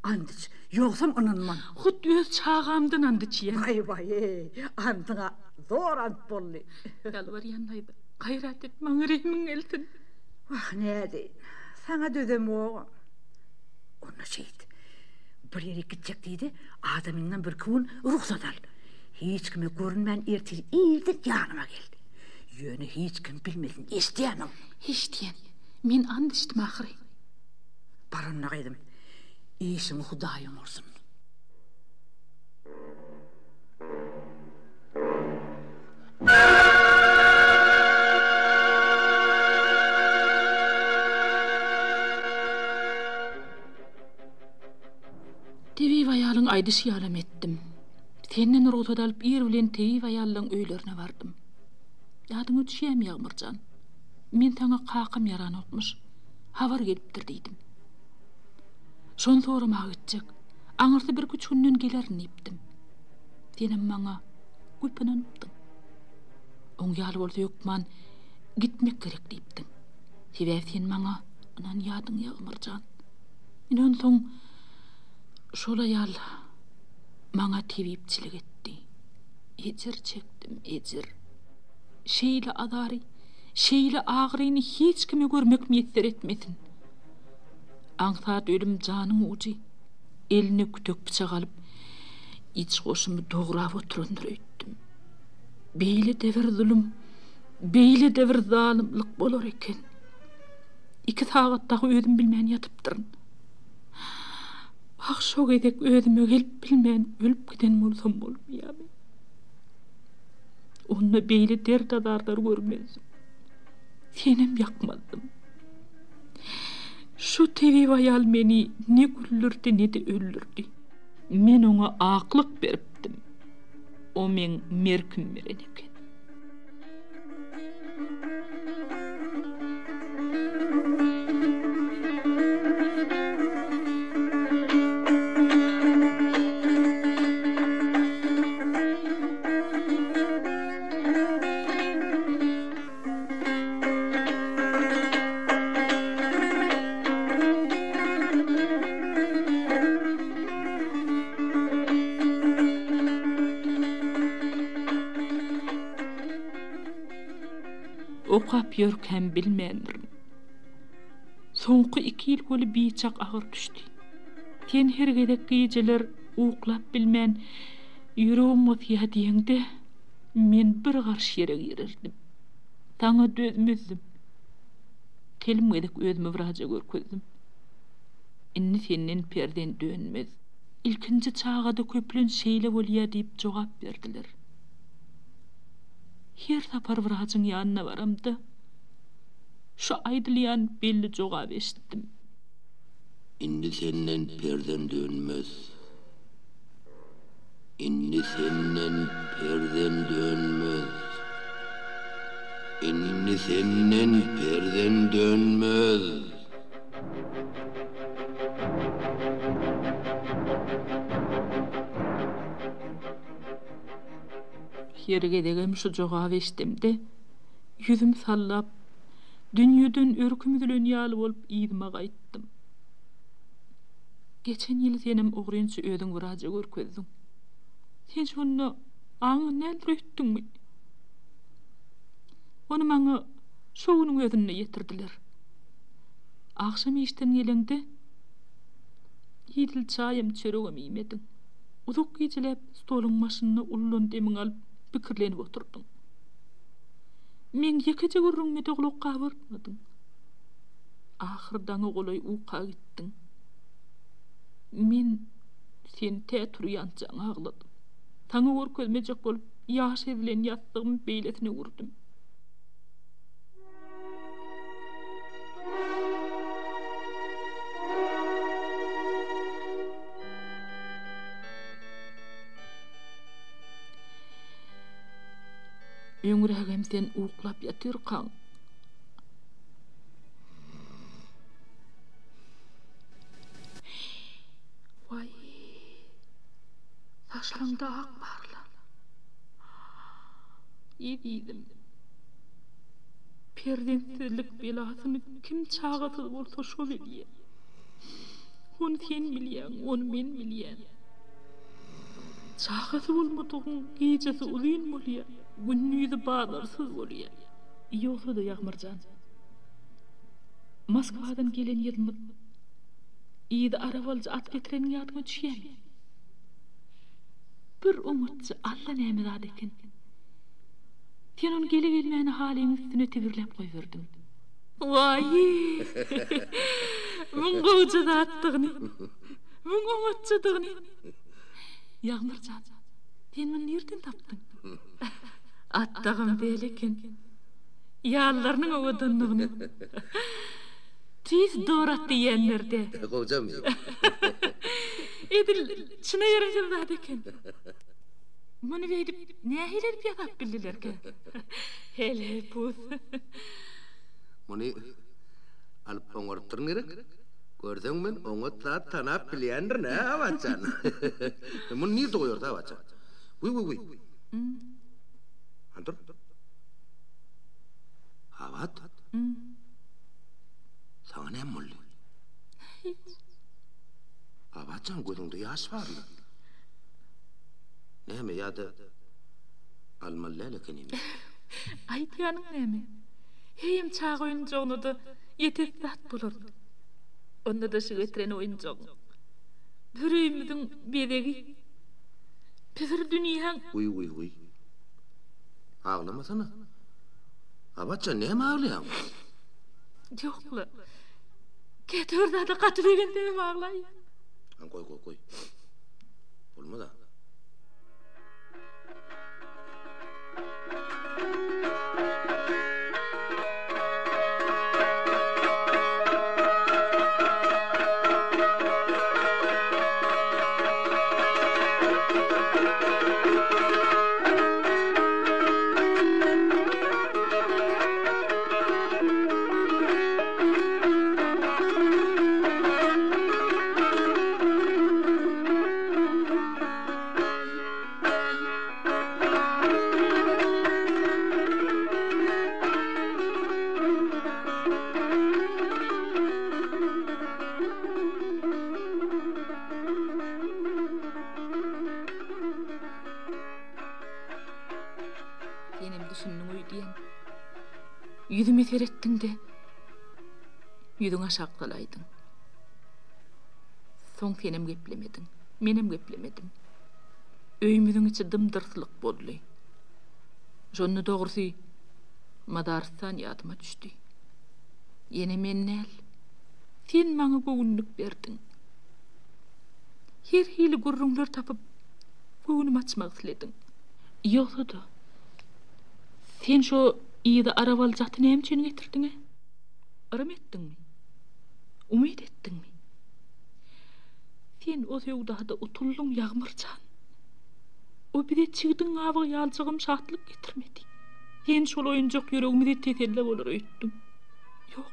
Ant iç, ýogsam ynanman. Hut öz çagamdan ant içýän. Waý-waý-eý, antyň-a zor ant boldy. Ýalbarýan daýza, gaýrat et, maňa rehimiň gelsin. Wah, nädeýin, saňa dözemogam. Onda şeýt, bir ýerik gitjek diý-de, adamyňdan birki gün rugsat al. Hiç kime görünmän ertir irden ýanyma gel. Ýöne hiç kim bilmesin, eşidýämiň? Eşidýän. Men ant içdim ahyry. Bar onda gyzym, işiňi Hudaý oňarsyn. Tebip aýalyň aýdyşy ýalam etdim. Senden rugsat alyp ir bilen tebip aýallaň öýlerine bardym. Ýadyňa düşýämi Ýagmyr jan? Men saňa kakam ýaranokmyş, habar gelipdir diýdim. Şony soramaga gitjek. Aňyrsy birküç günden gelerin diýipdim. Senem maňa güp ynanypdyň. Oň ýaly bolsa hökman gitmek gerek diýipdiň. Sebäbi sen maňa ynanýadyň Ýagmyr jan. Ine onsoň şol aýal maňa tebipçilik etdi. Ejir çekdim, ejir. Şeýle azary, şeýle agyryny hiç kime görmek miýesser etmesin. Aňsat ölüm janyň ujy. Eline kütek pyçak alyp, iç goşumy dograp oturandyr öýtdüm. Beýle-de bir zulum, beýle-de bir zalymlyk bolar eken. Iki sagat dagy özüm bilmän ýatypdyryn. Ah, şo gezek özüme gelip bilmän ölüp giden bolsam bolmaýarmy? Onda beýle dert-azarlar görmezdim. Senem ýakmazdym. Şu tebip aýal meni ne güldürdi, ne-de öldürdi. Men oňa aklyk beripdim. O meň merkim beren eken. Okap ýörkäm bilmändirin. Soňky iki ýyl weli biçak agyr düşdi. Sen her gezek gijeler uklap bilmän ýüregim gysýa diýeňde, men bir garyş ýere girerdim. Saňa dözmezdim. Telim gezek özümi wraja görkezdim. Indi senden perzent dönmez. Ilkinji çagada köplenç şeýle bolýa diýip jogap berdiler. Her sapar wrajyň ýanyna baramda, şu aýdylýan belli jogaby eşitdim. Indi senden perzent dönmez. Indi senden perzent dönmez. Indi senden perzent dönmez. Her gezegem şu jogaby eşdemde, ýüzüm sallap, dünýeden örküm üzülen ýaly bolup yzyma gaýtdym. Geçen ýyl senem ogrynça özüň wraja görkezdiň. Sen şonda aňyňy näler öýtdüňmi? Ony maňa şo günüň özünde ýetirdiler. Agşam işden geleňde, idil çaýam, çöregem iýmediň. Uzak gijeläp stoluň başynda uludan demiňi alyp, pikirlenip oturdyň. Meň ýekeje gürrüňime-de gulak gabartmadyň. Ahyr daňa golaý uka gitdiň. Men seni tä turýançaň agladym. Saňa görkezmejek bolup, ýaş ezilen ýassygymy beýlesine öwürdim. Öňrägem sen uklap ýatyrkaň. Gaşlaňda ak barla. Ezizim. Perzentsizlik belasyny kim çagasyz bolsa şo bilýär. Ony sen bilýäň, ony men bilýän. Çagasy bolmadygyň gijesi uzyn bolýar, gündizi bazarsyz bolýar. Ýogsa-da Ýagmyr jan, Moskwadan gelen ýylymyz yzy arabalyja at getireniň ýadyňa düşýärmi? Bir oňatja Alla näme zat eken. Sen ony gele-gelmäne halyň üstüne tigirläp goýberdiň. Waý-y! Muň gowja zatdygyny, muň oňatjadygyny. Ýagmyr jan, sen muny nirden tapdyň? Atdagam däl eken. Ýallarynyň owadanlygyny. Tüýs dor at diýýänler-dä. Gowjamy? Edil çyna ýerimsiz zat eken. Muny beýdip nähili edip ýasap bildilerkä? Heleý-pus. Muny alyp oňarypdyryn gerek? Görseň men oňat zat tanap bilýändirin, hä, Abat jan? Muny nirde goýarys, Abat jan? Wiý, wiý, wiý. Hany dur. Abat? Saňa näme boldy? Hiç. Abat jan, gözüňde ýaş barmy? Näme, ýa-da almaly däl ekenimi? Aýdýanyň näme? Heýem çaga oýunjagyna-da ýetesi zat bolar. Onda-da şu getiren oýunjagyň. Bir öýümiziň bezegi. Bir dünýäň. Wiý, wiý, wiý. Aglamasana. Abat jan, näme aglaýaň? Ýok-la. Käte bir zada gaty begensemem aglaýan. Goý, goý, goý. Bolmaz-a. Senem düşündiň öýdýän. Ýüzüme seretdiň-de, ýüzüňi aşak salaýdyň. Soň senem geplemediň, menem geplemedim. Öýümiziň içi dym-dyrslyk boldy. Şonda dogrusy mazarystan ýadyma düşdi. Ýene men däl, sen maňa göwünlik berdiň. Her hili gürrüňler tapyp, göwnümi açmak islediň. Ýogsa-da, sen şo yzy arabaly jaty näme üçin getirdiň-ä? Yrym etdiňmi? Umyt etdiňmi? Sen o söwdada utuldyň, Ýagmyr jan. O bize çigdiň gabygy ýaljagam şatlyk getirmedi. Sen şol oýunjak ýüregimize teselli bolar öýtdüň. Ýok.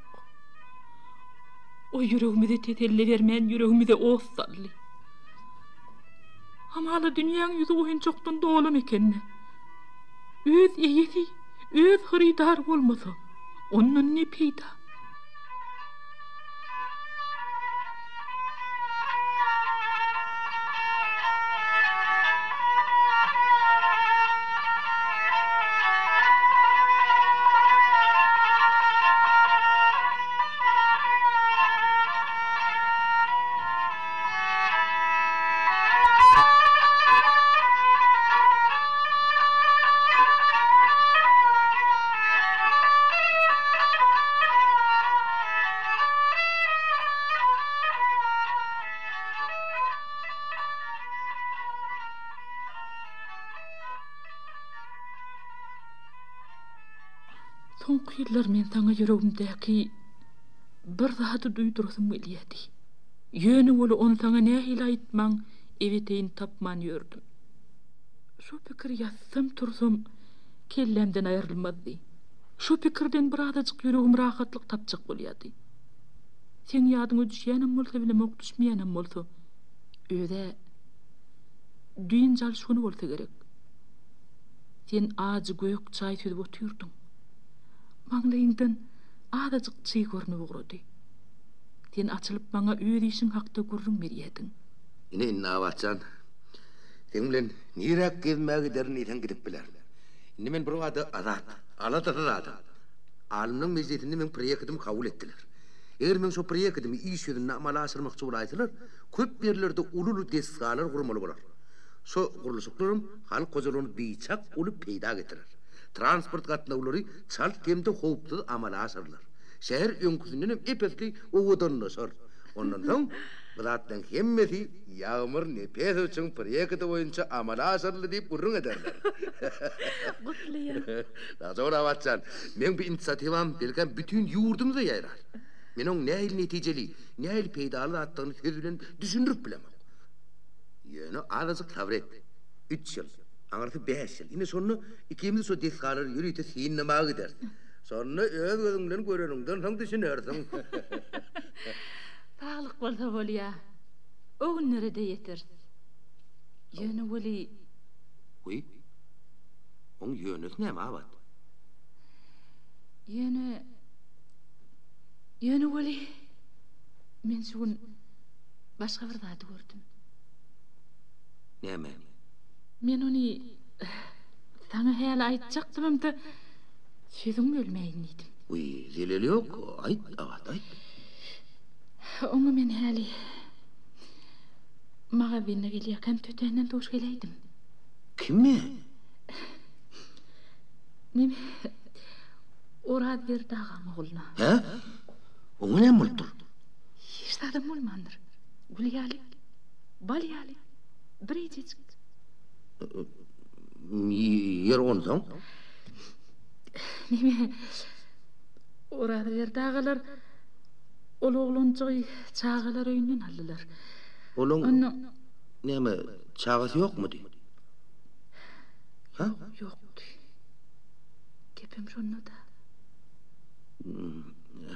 O ýüregimize teselli bermän ýüregimize ot saldy. Hamala dünýäň ýüzi oýunjakdan dolan eken-dä. Öz eýesi, öz hyrydary bolmasa, ondan ne peýda? Soňky ýyllar men saňa ýüregimdäki bir zady duýdurasym gelýärdi. Ýöne weli ony saňa nähili aýtmaň ebeteýini tapman ýördüm. Şo pikir ýatsam-tursam kellämden aýrylmazdy. Şo pikirden birazajyk ýüregim rahatlyk tapjak bolýardy. Seň ýadyňa düşýänem bolsa bilemok, düşmeýänem bolsa, öz-ä. Dynç alyş güni bolsa gerek. Sen ajy gök çaý süzüp otyrdyň. Maňlaýyňdan azajyk çyg görnüp ugrady. Sen açylyp maňa öz işiň hakda gürrüň berýädiň. Ine indi Abatjan, seň bilen niräk gezmäge giderin diýseň gidip bilerin. Indi men birbada azat, aladasyz adam. Alymlaň mejlisinde meň proýektimi kabul etdiler. Eger meň şo proýektimi iş ýüzünde amala aşyrmakçy bolaýsalar, köp ýerlerde uly-uly desgalar gurmaly bolar. Şo gurluşyklaram halk hojalygyna biçak uly peýda getirer. Transport gatnawlary çalt hem-de howpsuz amala aşyrylar. Şäher öňküsindenem ep-esli owadanlaşar. Ondan soň, bu zatlaryň hemmesi Ýagmyr Nepesowiçiň proýekti boýunça amala aşyryldy diýip gürrüň ederler. Gutlaýan. Sagja bol, Abat jan. Meň bu inisiatiwam, belkäm, bütin ýurdumyza ýaýrar. Men oň nähili netijeli, nähili peýdaly zatdygyny söz bilen düşündirip bilemok. Ýöne azajyk sabyr et. Üç ýyl, aňyrsy bäş ýyl. Ine, şonda ikimiz şo desgalary ýörite synlamaga gideris. Şonda öz gözüň bilen göreniňden soň düşünersiň. Saglyk bolsa bolýa. O günlere-de ýeteris. Ýöne weli. Wiý, oň ýönesi näme, Abat? Ýöne, ýöne weli, men şu gün başga bir zady gördüm. Näme? Men ony saňa häli aýtjakdymam-da, sözüňi bölmäýin diýdim. Wiý, zeleli ýok, aýt, Abat, aýt. Oňa men häli magazine gelýärkäm tötänden duş geläýdim. Kime? Neme, Orazberdi agaň ogluna. Hä? Oňa näme bolupdyr? Hiç zadam bolmandyr. Gül ýaly, bal ýaly, birejejik. Ýeri onsoň? Neme, Orazberdi agalar ol oglanjygy çagalar öýünden aldylar. Olaň näme, çagasy ýokmudy? Hä? Ýokdy. Gepem şonda-da.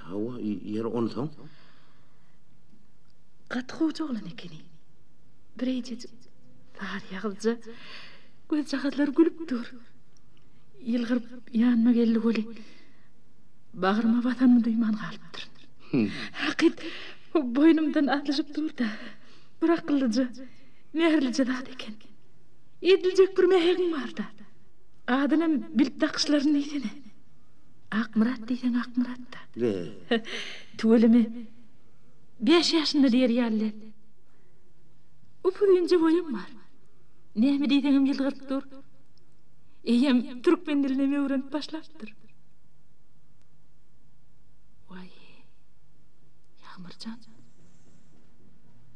Hawa, ýeri onsoň? Gaty gowja oglan ekeni. Birejejik, saryýagyzja, gözjagazlary gülüp dur. Ýylgyryp ýanyma geldi weli, bagryma basanymy duýman galypdyryn. Hakyt, boýnumdan aslyşyp dur-da, bir akyllyja, mähirlije zat eken. Ediljek bir mähegiň bar-da. Adynam bilip dakyşlaryny diýsene. Akmyrat diýseň Akmyrat-da. Tüweleme, bäş ýaşynda diýer ýaly däl. Upuzynja boýam bar. Näme diýseňem ýylgyryp dur. Eýýäm türkmen dilinem öwrenip başlapdyr. Waý, Ýagmyr jan,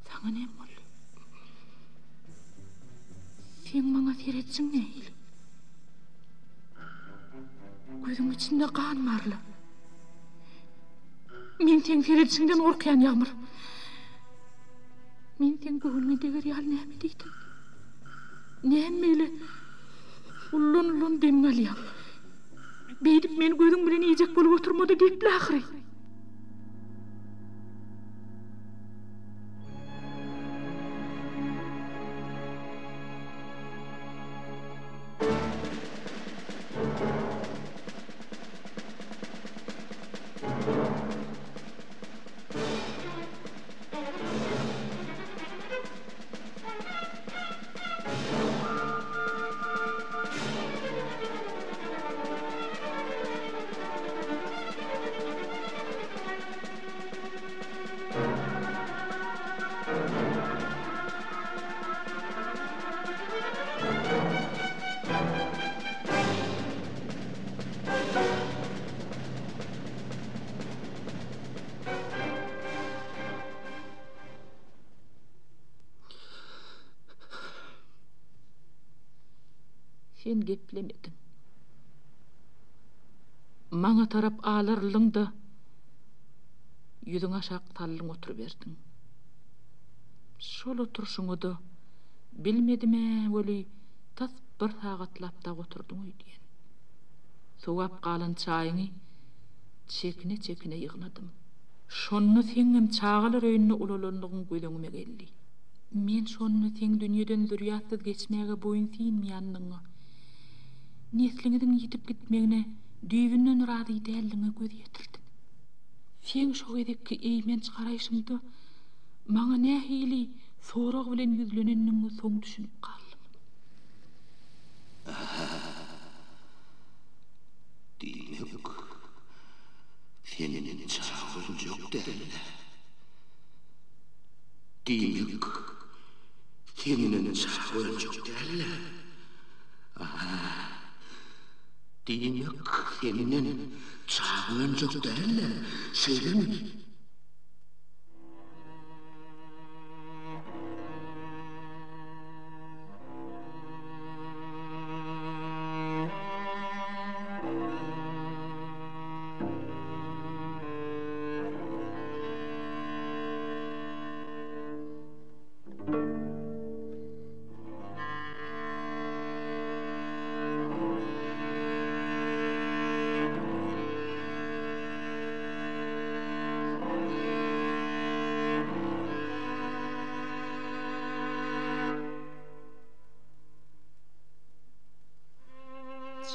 saňa näme boldy? Seň maňa seredişiň nähili? Gözüň içinde gan barla. Men seň seredişiňden gorkýan, Ýagmyr. Men seň göwnüňe deger ýaly näme diýdim? Näme beýle ullan-ullan demiňi alýaň? Beýdip meni gözüň bilen iýjek bolup oturma-da geple ahyry. Sen geplemediň. Maňa tarap alaryldyň-da, ýüzüňi aşak saldyň oturyberdiň. Şol oturyşyňa-da, bilmedim-ä weli, tas bir sagatlap dagy oturdyň öýdýän. Sowap galan çaýyňy çekine-çekine ýygnadym. Şonda seňňem çagalar öýünde ulalanlygyň göz öňüme geldi. Men şonda seň dünýeden zürýatsyz geçmäge boýun synmaýandygyňa, nesliňiziň ýitip gitmegine düýbünden razy däldigiňe göz ýetirdim. Seň şo gezekki eýmenç garaýşyňda maňa nähili sorag bilen ýüzlenendigiňe soň düşünip galdym. Diýmek, senden çaga öljek däl-dä? Diýmek, senden çaga öljek däl-dä? Aha. Diýmek, senden çaga öljek däl-dä, şeýlemi?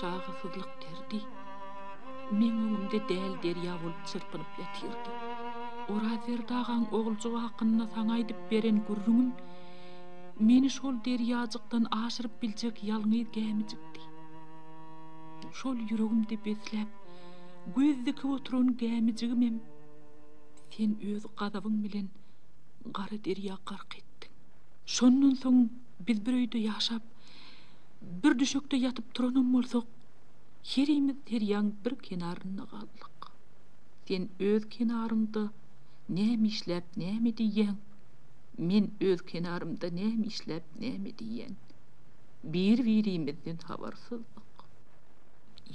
Çagasyzlyk derdi meň öňümde däl derýa bolup çyrpynyp ýatyrdy. Orazberdi agaň oguljygy hakynda saňa aýdyp beren gürrüňim meni şol derýajykdan aşyryp biljek ýalňyz gämijikdi. Şol ýüregimde besläp, göz dikip oturan gämijigimem sen öz gazabyň bilen gara derýa gark etdiň. Şondan soň biz bir öýde ýaşap, bir düşekde ýatyp turanam bolsak, herimiz derýaň bir kenarynda galdyk. Sen öz kenaryňda näme işläp näme diýýäň, men öz kenarymda näme işläp näme diýýän. Bir-birimizden habarsyzdyk.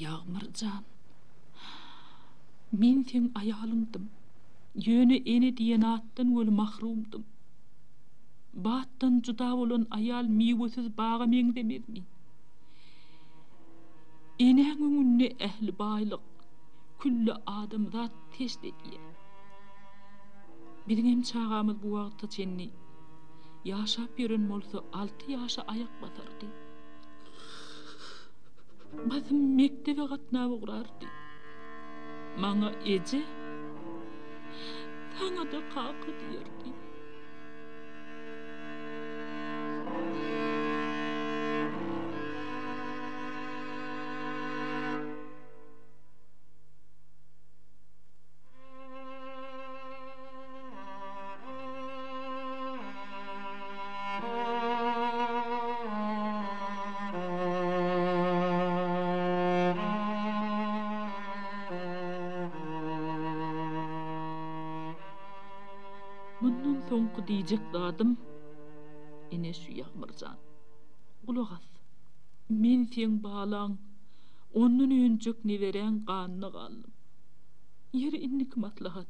Ýagmyr jan, men seň aýalyňdym. Ýöne ene diýen atdan weli mahrumdym. Batdan juda bolan aýal miwesiz baga meňzemezmi? Enäň öňünde ähli baýlyk, külli adamzat sežde edýär. Biziňem çagamyz bu wagta çenli ýaşap ýören bolsa alty ýaşa aýak basardy. Basym mekdebe gatnap ugrardy. Maňa eje, saňa-da kaka diýerdi. Mundan soňky diýjek zadym, ine şu Ýagmyr jan. Gulak as. Men seň balaň, ondan önjek neberäň ganyna galdym. Ýeri indiki maslahat.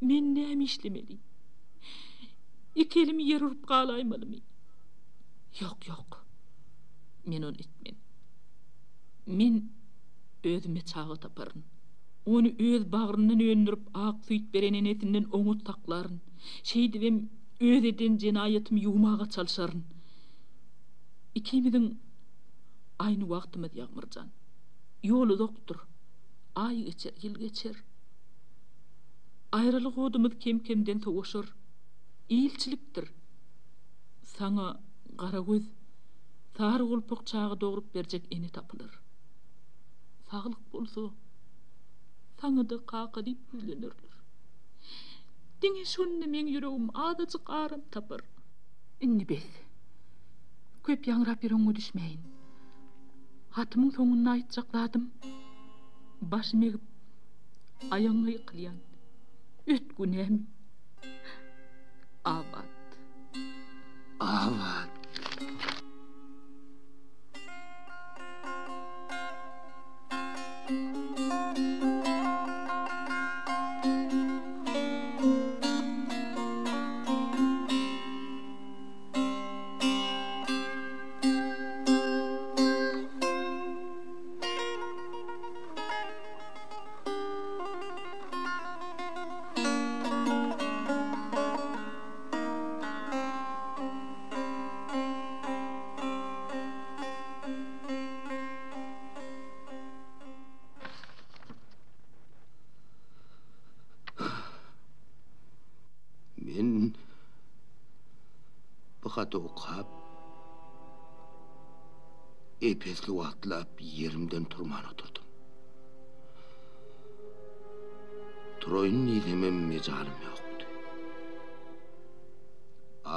Men näme işlemeli? Iki elimi ýere urup galaýmalymy? Ýok, ýok. Men ony etmen. Men özüme çaga taparyn. Ony öz bagryndan öndürip ak süýt beren enesinden oňat saklaryn. Şeýdibem öz eden jenaýatymy ýuwmaga çalşaryn. Ikimiziň aýny wagtymyz Ýagmyr jan. Ýol uzakdyr. Aý geçer, ýyl geçer. Aýralyk odumyz kem-kemden sowaşar. Ilçilikdir. Saňa gara göz, sary gulpak çaga dogrup berjek ene tapylar. Saglyk bolsa, saňa-da kaka diýip ýüzlenerler. Diňe şonda meň ýüregim azajyk aram tapar. Indi bes. Köp ýaňrap ýüregiňe düşmäýin. Hatymyň soňunda aýtjak zadym, başym egip, aýagyňa ýykylýan. Öt günämi. Abat. Abat. Men bu haty okap, ep-esli wagtlap ýerimden turman oturdym. Turaýyn diýsemem mejalym ýokdy.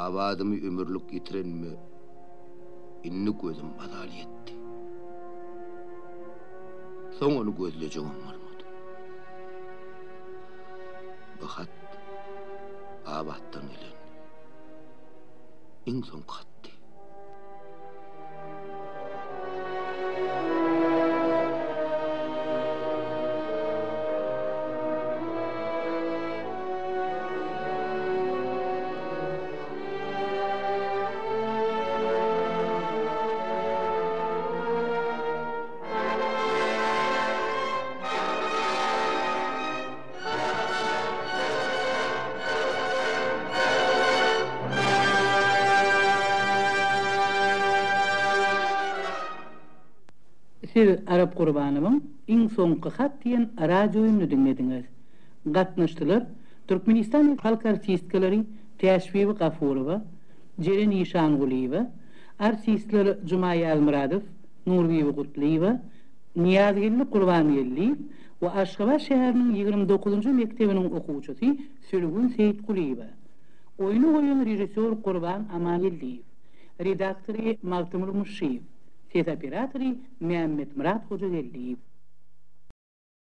Abadymy ömürlik ýitirenime indi gözüm mazaly ýetdi. Soň ony gözlejegem bolmady. Bu hat Abatdan gelen iň soňky hatdy. Siz Arap Gurbanowyň Iň soňky hat diýen radioýyny diňlediňiz. Gatnaşdylar, Türkmenistanyň halk artistkalary Täşbibi Gafurowa, Jeren Işangulyýewa, artistler Juma Ýazmyradow, Nurbibi Gutlyýewa, Nyýazgeldi Gurbangeldiýew we Aşgabat şäheriniň 29-njy mekdebiniň okuwçysy Sülgün Seýitgulyýewa. Oýny goýan režissýor Gurban Amangeldiýew. Redaktory Magtymguly Muşşyýew. Ses operatory Mämmetmyrat Hojageldiýew.